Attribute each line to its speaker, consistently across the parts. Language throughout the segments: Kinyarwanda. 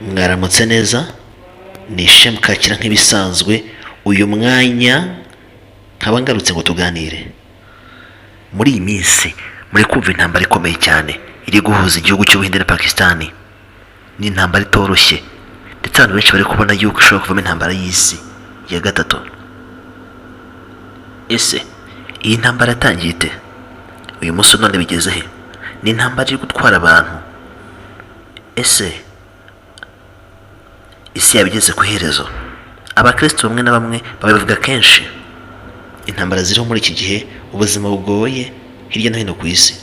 Speaker 1: Mwaramutse neza, ni Ishema Kakira nk'ibisanzwe. Uyu mwanya nkaba ngarutse ngo tuganire. Muri iyi minsi muri kumva intambara ikomeye cyane iri guhuza igihugu cy'Ubuhinde na Pakisitani. Ni intambara itoroshye, ndetse abantu benshi bari kubona yuko ishobora kuvamo intambara y'isi ya gatatu. Ese iyi ntambara yatangiye ite? Uyu munsi none bigeze he? Ni intambara iri gutwara abantu. Ese isi yaba igeze ku iherezo? Abakristo bamwe na bamwe babivuga kenshi. Intambara ziriho muri iki gihe, ubuzima bugoye hirya no hino ku isi.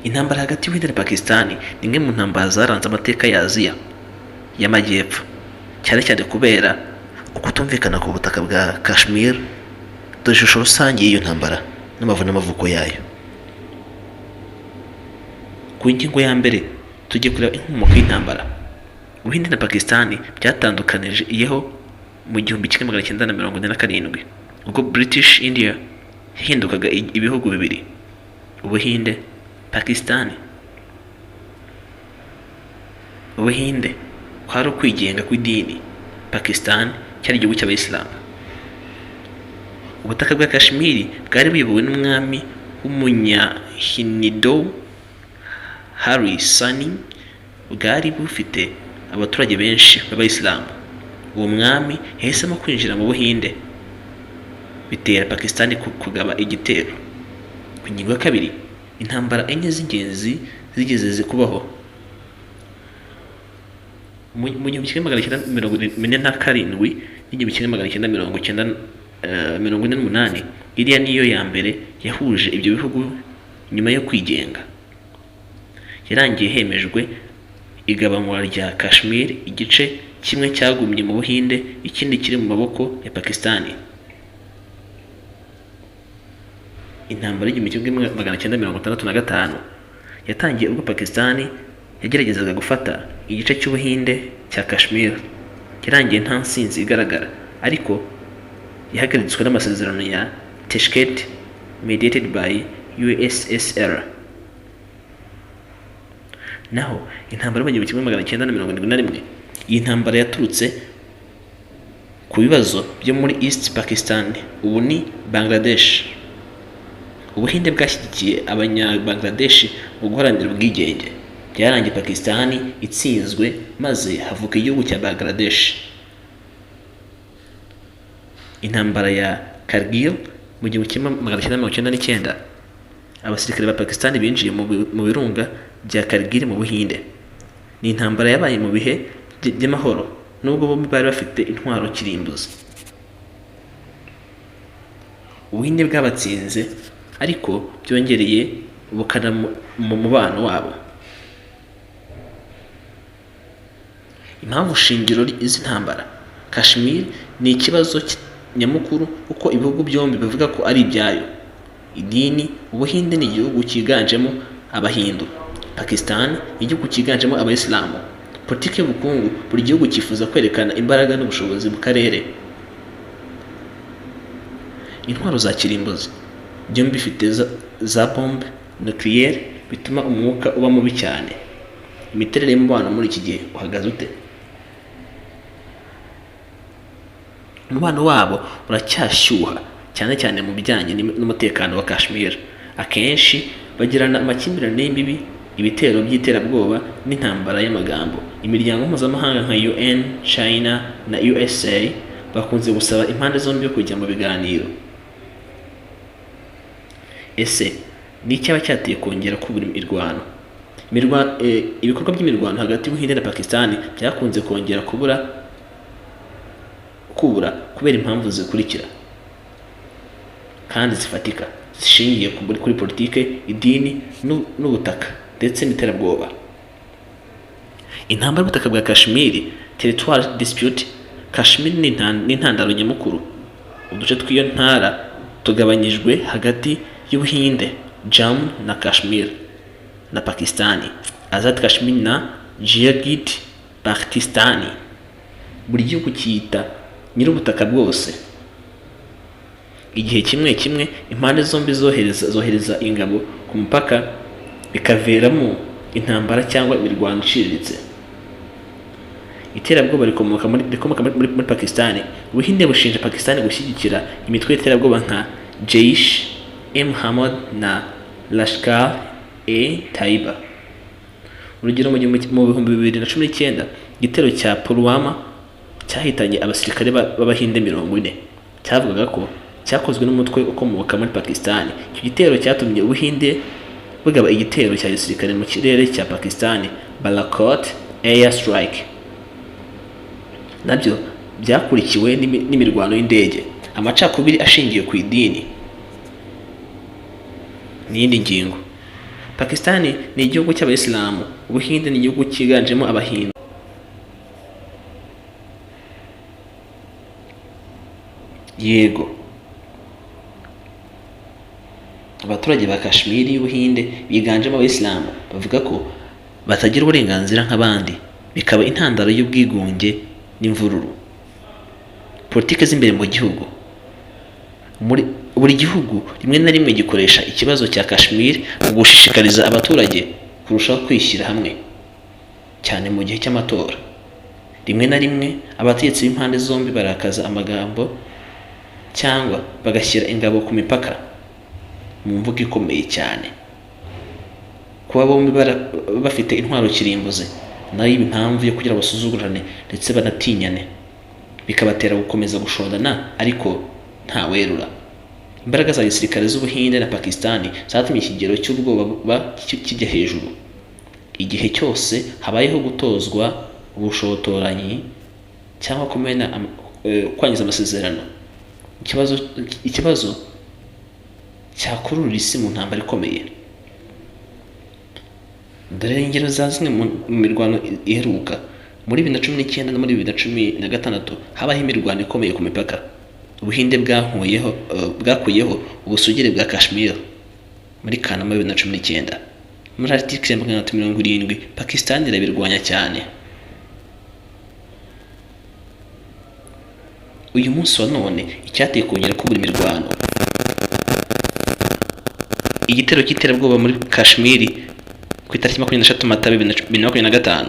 Speaker 1: Intambara hagati y'Ubuhinde na Pakisitani ni imwe mu ntambara zaranze amateka ya Aziya y'Amajyepfo, cyane cyane kubera ukutumvikana ku butaka bwa Kashmir. Dore ishusho rusange y'iyo ntambara n'amavu n'amavuko yayo. Ku ngingo ya mbere, tugiye kureba inkomoko y'intambara. Ubuhinde na Pakisitani byatandukaniyeho mu 1947, ubwo British India yahindukaga ibihugu bibiri, Ubuhinde, Pakisitani. Ubuhinde kwari ukwigenga kw'idini, Pakisitani cyari igihugu cy'Abayisilamu. Ubutaka bwa Kashmiri bwari buyobowe n'umwami w'Umunyahindu Hari Singh, bwari bufite abaturage benshi b'Abayisilamu. Uwo mwami yahisemo kwinjira mu Buhinde, bitera Pakisitani kugaba igitero. Ku ngingo ya kabiri, intambara enye z'ingenzi zigeze kubaho. Mu 1947 n'1948, iriya niyo ya mbere yahuje ibyo bihugu nyuma yo kwigenga. Yarangiye hemejwe igabanywa rya Kashmir, igice kimwe cyagumye mu Buhinde, ikindi kiri mu maboko ya Pakisitani. Intambara y'1965 yatangiye ubwo Pakisitani yageragezaga gufata igice cy'Ubuhinde cya Kashmir. Yarangiye nta nsinzi igaragara, ariko yahagaritswe n'amasezerano ya Tashkent mediated by USSR. Naho intambara y'1971, iyi ntambara yaturutse ku bibazo byo muri East Pakistan, ubu ni Bangladesh. Ubuhinde bwashyigikiye Abanyabangladesh mu guharanira ubwigenge. Byarangiye Pakisitani itsinzwe, maze havuka igihugu cya Bangladesh. Intambara ya Kargil mu 1999, abasirikare ba Pakisitani binjiye mu birunga bya Kargil mu Buhinde. Ni intambara yabaye mu bihe by'amahoro, nubwo bombi bari bafite intwaro kirimbuzi. Ubuhinde bwabatsinze, ariko byongereye ubukana mu mubano wabo. Impamvu shingiro z'intambara: Kashmir ni ikibazo nyamukuru, kuko ibihugu byombi bivuga ko ari ibyayo. Idini: Ubuhinde ni igihugu cyiganjemo Abahindu, Pakistan ni igihugu cyiganjemo Abayisilamu. Politiki y'ubukungu: buri gihugu cyifuza kwerekana imbaraga n'ubushobozi mu karere. Intwaro za kirimbuzi: byombi bifite za bombe nucléaire, bituma umwuka uba mubi cyane. Imiterere y'umubano muri iki gihe uhagaze ute? Umubano wabo uracyashyuha, cyane cyane mu bijyanye n'umutekano wa Kashmir. Akenshi bagirana amakimbirane y'imbibi, ibitero by'iterabwoba n'intambara y'amagambo. Imiryango mpuzamahanga nka UN, China na USA bakunze gusaba impande zombi kujya mu biganiro. Ese ni icyaba cyateye kongera kubura imirwano? Ibikorwa by'imirwano hagati y'Ubuhinde na Pakisitani byakunze kongera kubura kubera impamvu zikurikira kandi zifatika, zishingiye kuri politike, idini n'ubutaka ndetse n'iterabwoba. Intambara y'ubutaka bwa Kashmir, territorial dispute. Kashmir ni intandaro nyamukuru. Uduce tw'iyo ntara tugabanyijwe hagati y'Ubuhinde, Jammu na Kashmir, na Pakistani, Azad Kashmir na Gilgit Baltistan. Buri gihugu cyita nyir'ubutaka bwose. Igihe kimwe kimwe impande zombi zohereza ingabo ku mupaka, bikaveramo intambara cyangwa imirwano iciriritse. Iterabwoba rikomoka muri Pakistan. Ubuhinde bushinja Pakistan gushyigikira imitwe y'iterabwoba nka Jaish e Mohammed na Lashkar e Taiba. Urugero, mu 2019, igitero cya Pulwama cyahitanye abasirikare b'Abahinde 40 cyavugaga ko cyakozwe n'umutwe ukomoka muri Pakistan. Icyo gitero cyatumye Ubuhinde bugaba igitero cya gisirikare mu kirere cya Pakistan, Balakot Air Strike, nabyo byakurikiwe n'imirwano y'indege. Amacakubiri ashingiye ku idini n'iyindi ngingo. Pakistan ni igihugu cy'Abayisilamu, Ubuhinde ni igihugu cyiganjemo Abahindu. Yego, abaturage ba Kashmir y'Ubuhinde biganjemo Abayisilamu bavuga ko batagira uburenganzira nk'abandi, bikaba intandaro y'ubwigunge n'imvururu. Politiki z'imbere mu gihugu. Muri buri gihugu rimwe na rimwe gikoresha ikibazo cya Kashmir mu gushishikariza abaturage kurushaho kwishyira hamwe, cyane mu gihe cy'amatora. Rimwe na rimwe abategetsi b'impande zombi barakaza amagambo cyangwa bagashyira ingabo ku mipaka mu mvugo ikomeye cyane. Kuba bombi bafite intwaro kirimbuzi nayo iba impamvu yo kugira basuzugurane ndetse banatinyane, bikabatera gukomeza gushondana ariko ntawerura. Imbaraga za gisirikare z'Ubuhinde na Pakistan zatumye ikigero cy'ubwoba kijya hejuru. Igihe cyose habayeho gutozwa ubushotoranyi cyangwa kumena kwangiza amasezerano, ikibazo cyakurura isi mu ntambara ikomeye. Dore ingero za zimwe mu mirwano iheruka. Muri 2019 no muri 2016 habaho imirwano ikomeye ku mipaka. Ubuhinde bwakuyeho ubusugire bwa Kashmir muri Kanama 2019 muri article ya 370. Pakistan irabirwanya cyane. Uyu munsi wa none icyateye kongera kubura imirwano, igitero cy'iterabwoba muri Kashmir ku itariki 23 Mata 2025.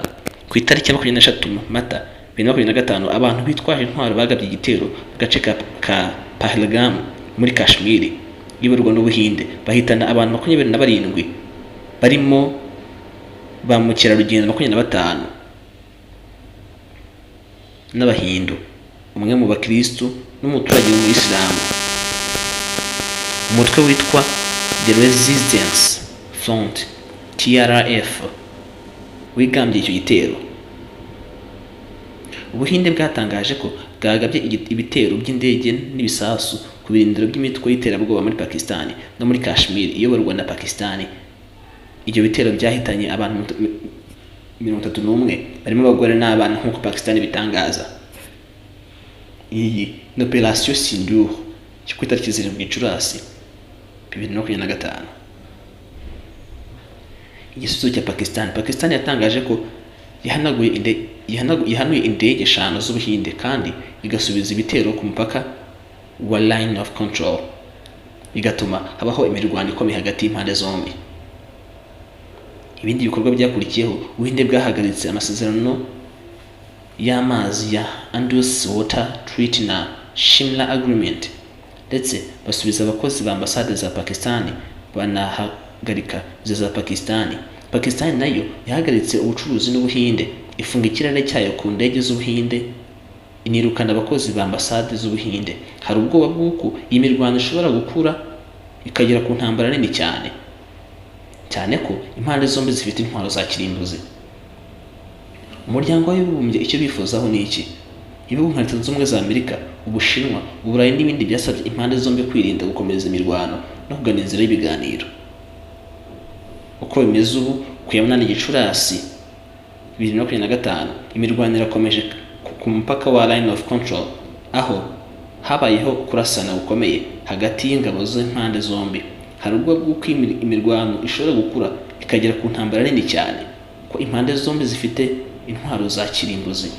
Speaker 1: Ku itariki 23 Mata 2025, abantu bitwaje intwaro bagabye igitero mu gace ka Pahalgam muri Kashmir iyoborwa n'Ubuhinde, bahitana abantu 27 barimo ba mukerarugendo 25 n'Abahindu, umwe mu bakirisitu n'umuturage w'Umuyisilamu. Umutwe witwa The Resistance Front, TRF, wigambye icyo gitero. Ubuhinde bwatangaje ko bwagabye ibitero by'indege n'ibisasu ku birindiro by'imitwe y'iterabwoba muri Pakistan no muri Kashmir iyoborwa na Pakistan. Ibyo bitero byahitanye abantu 31 barimo abagore n'abana, nk'uko Pakistan bitangaza. Iyi ni Operation Sindoor cyo ku itariki 7 Gicurasi 2025. Igisubizo cya Pakistan. Pakistan yatangaje ko yahanuye indege eshanu z'Ubuhinde kandi igasubiza ibitero ku mupaka wa Line of Control, bigatuma habaho imirwano ikomeye hagati y'impande zombi. Ibindi bikorwa byakurikiyeho, Ubuhinde bwahagaritse amasezerano y'amazi ya Indus Water Treaty na Shimla Agreement, ndetse basubiza abakozi ba ambasade za Pakistan, banahagarika viza za Pakistan. Pakistan nayo yahagaritse ubucuruzi n'Ubuhinde, ifunga ikirere cyayo ku ndege z'Ubuhinde, inirukana abakozi ba ambasade z'Ubuhinde. Hari ubwoba bw'uko iyi mirwano ishobora gukura ikagera ku ntambara nini cyane, cyane ko impande zombi zifite intwaro za kirimbuzi. Umuryango w'Abibumbye icyo bifuzaho ni iki? Ibihugu nka Leta Zunze Ubumwe za Amerika, Ubushinwa, Uburayi n'ibindi byasabye impande zombi kwirinda gukomeza imirwano no kugana inzira y'ibiganiro. Uko bimeze ubu, ku ya 8 Gicurasi 2025, imirwano irakomeje ku mupaka wa Line of Control, aho habayeho kurasana gukomeye hagati y'ingabo z'impande zombi. Hari ubwoba bw'uko imirwano ishobora gukura ikagera ku ntambara nini cyane, ko impande zombi zifite intwaro za kirimbuzi.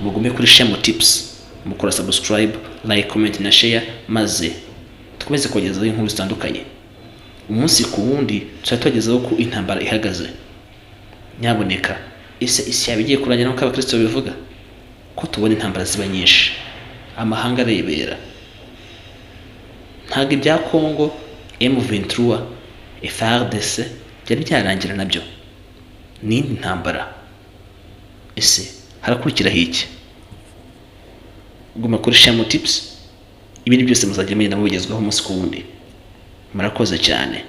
Speaker 1: Mugume kuri Shemo Tips, mukora subscribe, like, comment na share, maze dukomeze kubagezaho inkuru zitandukanye umunsi ku wundi. Tuzajya tubagezaho ko intambara ihagaze. Nyaboneka, ese isi yaba igiye kurangira nk'uko abakristo babivuga, ko tubona intambara ziba nyinshi, amahanga arebera? Ntabwo ibya Congo, M23, FARDC byari byarangira, nabyo ni indi ntambara. Ese harakurikiraho iki? Guma kuri Shamo Tips, ibindi byose muzajya mugenda mubigezwaho umunsi ku wundi. Murakoze cyane.